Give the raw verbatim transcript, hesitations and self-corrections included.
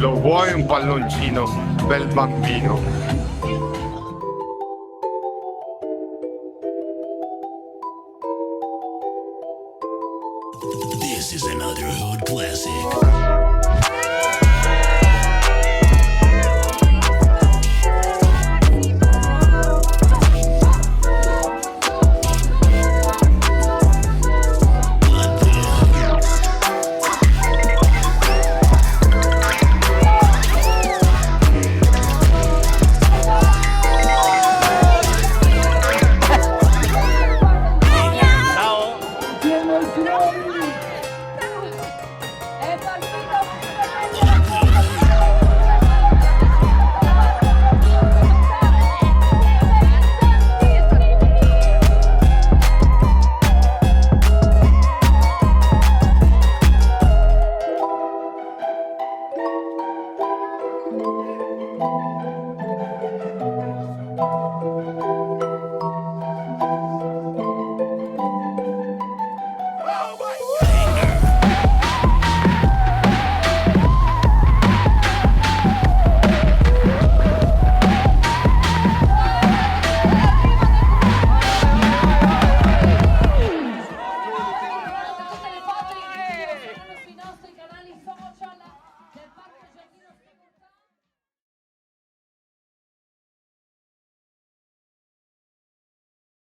Lo vuoi un palloncino, bel bambino? This is another hood classic. Tutte le foto in giro, saranno sui nostri canali social.